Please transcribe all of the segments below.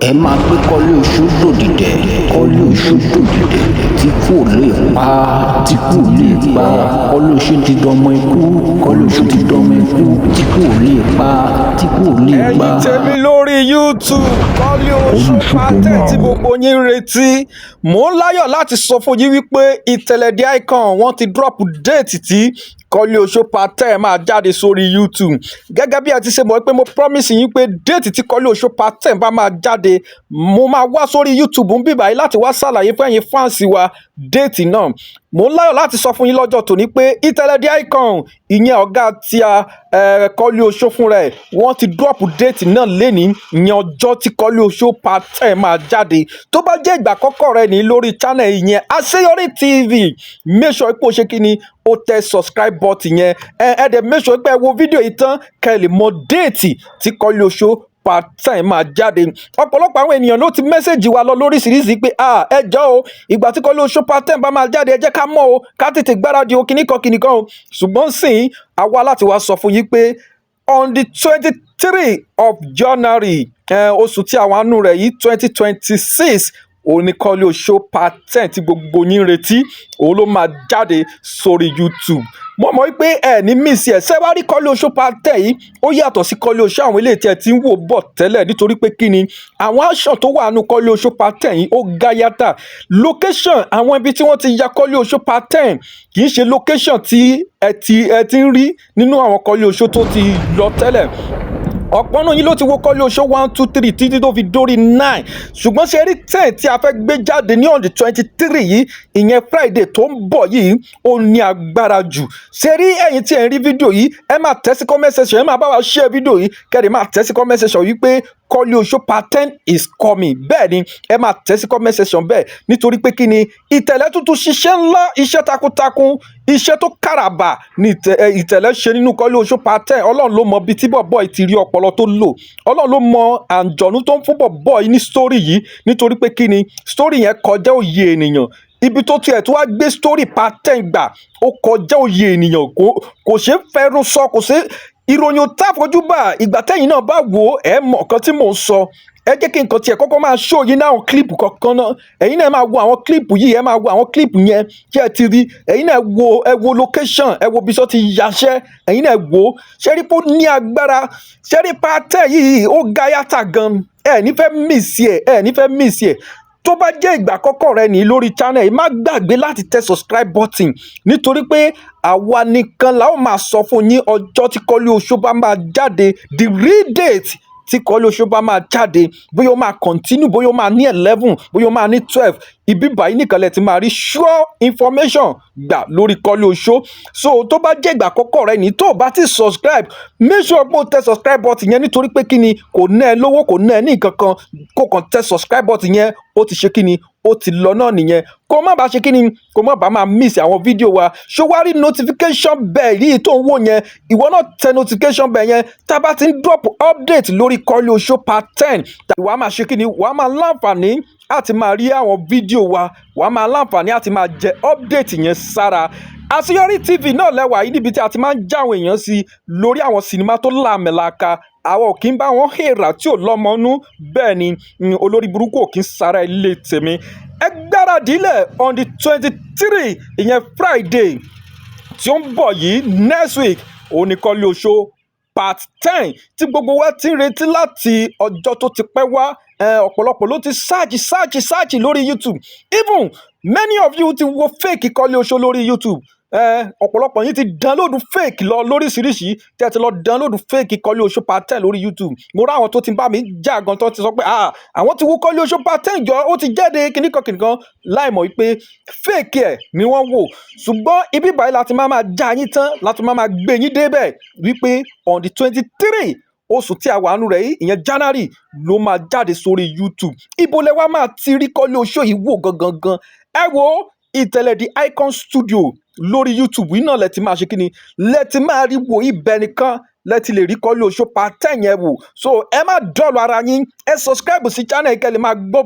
Ẹ máa gbé Kọ́lé Oṣó dòdìdẹ̀, Kọ́lé Oṣó dòdìdẹ̀, tí kò lè pa, tí kò lè pa. Kọ́lé Oṣó ti dọmọ ikú, Kọ́lé Oṣó ti dọmọ ikú, tí kò lè pa, tí kò lè pa. Ẹ̀yin tèmi lórí YouTube, Kọ́lé Oṣó part 10 tí gbogbo yín ń retí, mò ń láyọ̀ láti sọ fún yín wípé Ìtẹ̀lẹ̀ The Icon, wọ́n ti drop date tí Kọ́lé Oṣó part 10 máa jáde sórí YouTube. Gẹ́gẹ́ bí ẹ ti ṣe mọ̀ pé mo promise yín pé date tí Kọ́lé Oṣó part 10 bá máa jáde, mo máa wá sórí YouTube ń bíbáyìí láti wá ṣàlàyé fún ẹ̀yin fans wa date náà. Mò ń láyọ̀ láti sọ fún yín lọ́jọ́ tòní pé Ìtẹ̀lẹ̀ The Icon, ìyẹn ọ̀gá tí a Kọ́lé Oṣó fúnra ẹ̀, wọ́n ti drop date náà lénìí, ìyẹn ọjọ́ tí Kọ́lé Oṣó part 10 máa jáde. Tó bá jẹ́ ìgbà àkọ́kọ́ rẹ ní lórí channel, ìyẹn Àṣeyọrí TV, make sure pé o ṣe kí ni, o tẹ subscribe button yẹn. Ẹ dẹ̀ make sure pé ẹ wo fídíò yìí tán kẹ́ ẹ lè mọ date tí Kọ́lé Oṣó part 10 máa jáde. Ọ̀pọ̀lọpọ̀ àwọn ènìyàn ló ti message wa lọ lóríṣiríṣi pé, "Ah, ẹ jọ̀ọ́ o, ìgbà tí Kọ́lé Oṣó part 10 bá máa jáde, ẹ jẹ́ ká mọ̀ o, ká tètè gbáradì o," kíníkan kíníkan o. Ṣùgbọ́n sìn àwa láti wá sọ fún yín pé on the 23 of January, oṣù tí àwọn àánú rẹ̀ yìí, 2026, òun ni Kọ́lé Oṣó part 10 tí gbogbo yín ń retí, òun ló máa jáde sórí YouTube. Mo mọ̀ wípé ẹ ní miss ẹ̀. Ṣé wàá rí Kọ́lé Oṣó part 10 yìí, ó yàtọ̀ sí Kọ́lé Oṣó àwọn eléyìí tí ẹ ti ń wò bọ̀ tẹ́lẹ̀, nítorí pé kí ni, àwọn action tó wà nínú Kọ́lé Oṣó part 10 yìí, ó ga yàtà. Location, àwọn ibi tí wọ́n ti ya Kọ́lé Oṣó part 10, kì í ṣe location tí ẹ ti ń rí nínú àwọn Kọ́lé Oṣó tó ti lọ tẹ́lẹ̀. Ọ̀pọ̀ nínú yín ló ti wo Kọ́lé Oṣó one, two, three, títí tó fi dórí 9. Ṣùgbọ́n ṣe rí 10 tí a fẹ́ gbé jáde ní on the 23 yìí, ìyẹn Friday tó ń bọ̀ yìí, ó ní agbára jù. Ṣe rí ẹ̀yin tí ẹ̀ ń rí fídíò yìí, ẹ máa tẹ̀ sí comment section, ẹ máa bá wa share fídíò yìí, kẹ́rì máa tẹ̀ sí comment section wípé "Kọ́lé Oṣó part 10 is coming". Bẹ́ẹ̀ ni, ẹ máa tẹ̀ sí comment section bẹ́ẹ̀, nítorí pé kí ni, Ìtẹ̀lẹ̀ tuntun ṣiṣẹ́ ńlá, iṣẹ́ takuntakun, iṣẹ́ tó kàràbà ní Ìtẹ̀lẹ̀ ṣe nínú Kọ́lé Oṣó part 10. Ọlọ́run ló mọ ibi tí bọ̀bọ́ yìí ti rí ọpọlọ tó lò. Ọlọ́run ló mọ àǹjọ̀nú tó ń fún bọ̀bọ́ yìí ní story yìí, nítorí pé kí ni, story yẹn kọjá òye ènìyàn. Ibi tó tiẹ̀ tó wá gbé story part 10 gbà, ó kọjá òye ènìyàn. Kò ṣeé fẹnu sọ, kò ṣeé ìròyìn ò tá àfojúbà. Ìgbà tẹ́yìn náà bá wò ó, ẹ mọ̀ nǹkan tí mò ń sọ. Ẹ jẹ́ kí nǹkan tiẹ̀ kọ́kọ́ máa show yín náà clip kankan náà. Ẹ̀yin náà máa wo àwọn clip yìí, ẹ máa wo àwọn clip yẹn kí ẹ ti rí. Ẹ̀yin náà wo, ẹ wo location, ẹ wo bí sọ ti yaṣẹ́. Ẹ̀yin náà wo, ṣé rí pé ó ní agbára? Ṣé rí part 10 yìí, ó ga yàtà gan. Ẹ ní fẹ́ miss ẹ, ẹ ní fẹ́ miss ẹ. Tó bá jẹ́ ìgbà àkọ́kọ́ rẹ ní lórí channel yìí, má gbàgbé láti tẹ subscribe button, nítorí pé àwa nìkan la ó máa sọ fún yín ọjọ́ tí Kọ́lé Oṣó bá máa jáde, the real date tí Kọ́lé Oṣó bá máa jáde, bóyá ó máa continue, bóyá ó máa ní 11, bóyá ó máa ní 12. Ibi báyìí nìkan lẹ ti máa rí sure information gbà lórí Kọ́lé Oṣó. So tó bá jẹ́ ìgbà àkọ́kọ́ rẹ ní, tó o bá ti subscribe, make sure pé o tẹ subscribe button yẹn, nítorí pé kí ni, kò ná ẹ lówó, kò ná ẹ ní nǹkan kan. Kó kàn tẹ subscribe button yẹn, ó ti ṣe kí ni, ó ti lọ náà nìyẹn. Kó má bàa ṣe kí ni, kó má bàa máa miss àwọn fídíò wa. Ṣó wá rí notification bell yìí tó ń wò yẹn? Ìwọ náà tẹ notification bell yẹn. Tá a bá ti ń drop update lórí Kọ́lé Oṣó part 10, wàá máa ṣe kí ni, wàá máa láǹfààní àti máa rí àwọn fídíò wa, wàá máa láǹfààní àti máa jẹ update yẹn sára. Àṣeyọrí TV náà lẹ́wà yìí, níbi tí a ti máa ń já àwọn èèyàn sí lórí àwọn sinimá tó láàmìlaka. Àwọn ò kí ń bá wọn hèrà tí ò lọ́mọnú. Bẹ́ẹ̀ ni, olórí burúkú ò kí ń sára ilé tèmi. Ẹ gbáradì lẹ̀ on the 23, ìyẹn Friday tí ó ń bọ̀ yìí, next week, òun ni Kọ́lé Oṣó part 10 tí gbogbo wa ti ń retí láti ọjọ́ tó ti pẹ́ wá. Ọ̀pọ̀lọpọ̀ ló ti search, search, search lórí YouTube. Even many of you ti wo fake Kọ́lé Oṣó lórí YouTube. Ọ̀pọ̀lọpọ̀ yín ti download fake lọ lóríṣiríṣi, tẹ́ ẹ ti lọ download fake Kọ́lé Oṣó part 10 lórí YouTube. Mo rí àwọn tó ti bá mi jà gan, tó ti sọ pé, "Ah, àwọn ti wo Kọ́lé Oṣó part 10 jọ, ó ti jáde," kíníkan kíníkan, láì mọ̀ wípé fake ẹ̀ ni wọ́n wò. Ṣùgbọ́n ibi báyìí láti máa máa já yín tán, láti máa máa gbé yín débẹ̀ wípé on the 23 oṣù tí a wà nù rẹ̀ yìí, ìyẹn January, ló máa jáde sórí YouTube. Ibo lẹ wá máa ti rí Kọ́lé Oṣó yìí wò gangan gan? Ẹ wo Ìtẹ̀lẹ̀ The Icon Studio lórí YouTube yìí náà lẹ ti máa ṣe kíni, lẹ ti máa rí wò. Ibẹ̀ nìkan lẹ ti lè rí Kọ́lé Oṣó part 10 yẹn wò. So ẹ má dull ara yín, ẹ subscribe sí channel kẹ́ lè máa gbọ́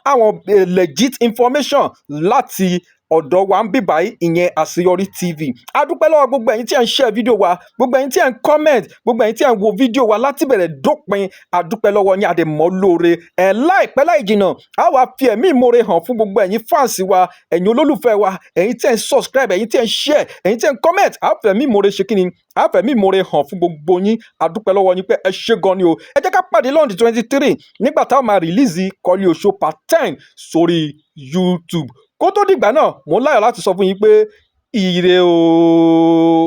àwọn legit information láti Ọ̀dọ̀ wa ń bíbáyìí, ìyẹn Àṣeyọrí TV. A dúpẹ́ lọ́wọ́ gbogbo ẹ̀yin tí ẹ̀ ń share fídíò wa, gbogbo ẹ̀yin tí ẹ̀ ń comment, gbogbo ẹ̀yin tí ẹ̀ ń wo fídíò wa láti bẹ̀rẹ̀ dópin. A dúpẹ́ lọ́wọ́ yín, a dẹ̀ mọ́ lóore ẹ̀. Láìpẹ́ láì jìnnà, a wá fi ẹ̀mí ìmoore hàn fún gbogbo ẹ̀yin fans wa, ẹ̀yin olólùfẹ́ wa, ẹ̀yin tí ẹ̀ ń subscribe, ẹ̀yin tí ẹ̀ ń share, ẹ̀yin tí ẹ̀ ń comment. A fẹ̀mí ìmoore ṣe kíni? A fẹ̀mí ìmoore hàn fún gbogbo yín. A dúpẹ́ lọ́wọ́ yín pé ẹ ṣé gan ni o. Ẹ jẹ́ ká pàdé lọ́ndì 23 nígbà táwọn máa release Kọ́lé Oṣó part 10 sórí YouTube. Kó tó dìgbà náà, mò ń láyọ̀ láti sọ fún yín pé ire o.